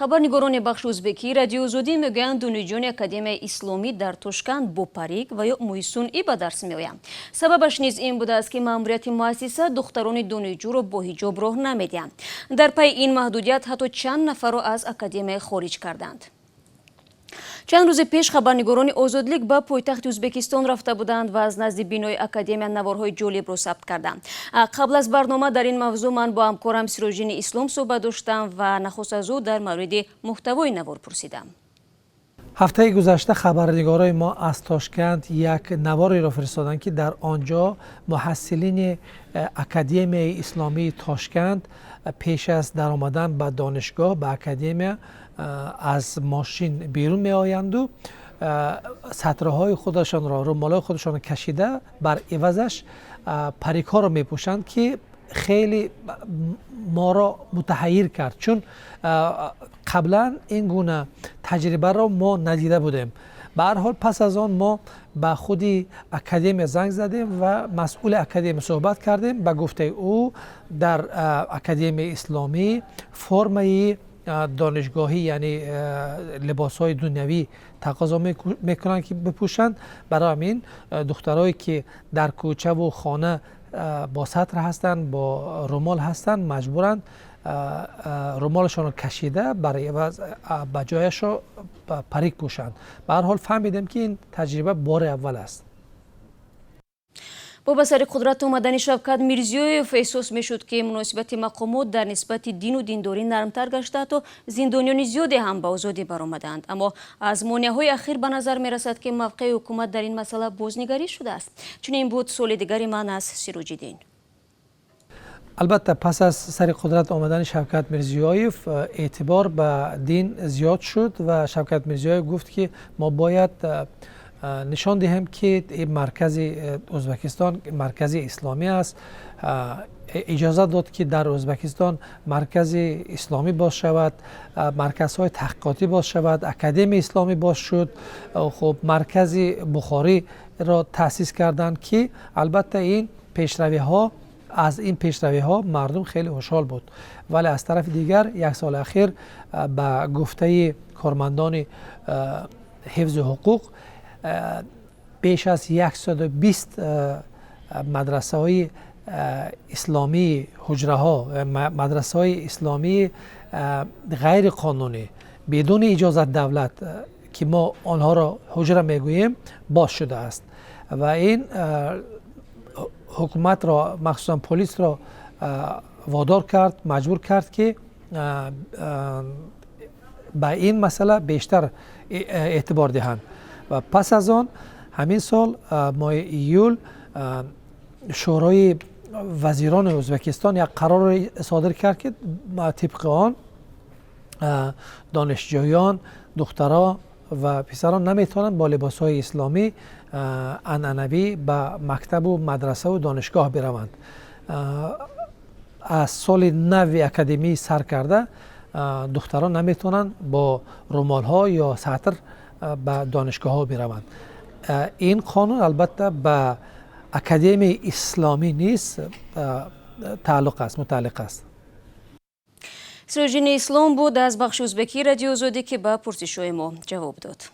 Хабарнигорони бахши узбекии Радиои Озодӣ мегӯянд, донишҷӯёни Академияи исломӣ дар Тошканд бо парик ва ё мӯи сунъӣ ба дарс меоянд. Сабабаш низ ин будааст, ки маъмурияти муассиса духтарони донишҷӯро бо ҳиҷоб роҳ намедиҳанд. Дар пайи ин маҳдудият ҳатто чанд нафарро аз академия хориҷ карданд. Чанд рӯзи пеш хабарнигорони Озодлик ба пойтахти Ӯзбекистон рафта буданд ва аз назди бинои академия наворҳои ҷолибро сабт карданд. Қабл аз барнома дар ин мавзӯъ ман бо ҳамкорам Сироҷиддини Ислом суҳбат доштам ва нахуст аз ӯ дар мавриди муҳтавои навор пурсидам. Ҳафтаи гузашта хабарнигорои мо аз Тошканд як навореро фиристоданд, ки дар он ҷо муҳассилини Академияи исломии Тошканд пеш аз даромадан ба донишгоҳ, ба академия, аз мошин берун меоянду сатрҳои худашонро, румолҳои худашонро кашида, бар ивазаш парикҳоро мепӯшанд, ки хеле моро мутаҳайир кард, чун қаблан ин гуна таҷрибаро мо надида будем. Ба ҳар ҳол, пас аз он мо ба худи академия занг задем ва масъули академия суҳбат кардем. Ба гуфтаи ӯ, дар Академияи исломӣ формаи донишгоҳӣ, яъне либосҳои дунявӣ тақозо мекунанд, ки бипӯшанд. Барои ҳамин духтарое, ки дар кӯчаву хона бо сатр ҳастанд, бо румол ҳастанд, маҷбуранд румолашонро кашида, бар иваз ба ҷояшо парик пӯшанд. Ба ҳар ҳол, фаҳмидем, ки ин таҷриба бори аввал аст. Бо ба сари қудрат омадани Шавкат Мирзиёев эҳсос мешуд, ки муносибати мақомот дар нисбати дину диндорӣ нармтар гашта, ҳатто зиндониёни зиёде ҳам ба озодӣ баромаданд. Аммо аз монеаҳои ахир ба назар мерасад, ки мавқеи ҳукумат дар ин масъала бознигарӣ шудааст. Чунин буд суоли дигари ман аз Сироҷиддин. Албатта, пас аз сари қудрат омадани Шавкат Мирзиёев эътибор ба дин зиёд шуд ва Шавкат Мирзиёев гуфт, ки мо бояд нишон диҳем, ки ин маркази Ӯзбекистон маркази исломӣ аст. Иҷозат дод, ки дар Ӯзбекистон маркази исломӣ боз шавад, марказҳои таҳқиқотӣ боз шавад, Академияи исломӣ боз шуд. Хуб, Маркази Бухориро таъсис карданд, ки албатта ин пешравиҳо, аз ин пешравиҳо мардум хеле хушҳол буд. Вале аз тарафи дигар, як соли ахир, ба гуфтаи кормандони ҳифзи ҳуқуқ, беш аз 120 мадрасаҳои исломии ҳуҷраҳо, мадрасаҳои исломии ғайриқонунӣ, бидуни иҷозат давлат, ки мо онҳоро ҳуҷра мегӯем, боз шудааст ва ин ҳукуматро, махсусан полисро водор кард, маҷбур кард, ки ба ин масъала бештар эътибор диҳанд. Ва пас аз он ҳамин сол моҳи июл Шӯрои вазирони Ӯзбекистон як қароре содир кард, ки тибқи он донишҷӯён, духтаро ва писарон, наметавонанд бо либосҳои исломӣ анъанавӣ ба мактабу мадрасаву донишгоҳ бираванд. Аз соли нави академӣ сар карда духтарон наметавонанд бо румолҳо ё сатр ба донишгоҳҳо бираванд. Ин қонун албатта ба Академияи исломӣ низ тааллуқ аст, мутааллиқ аст. Сироҷиддини Ислом буд аз бахши узбекии Радиои Озодӣ, ки ба пурсишҳои мо ҷавоб дод.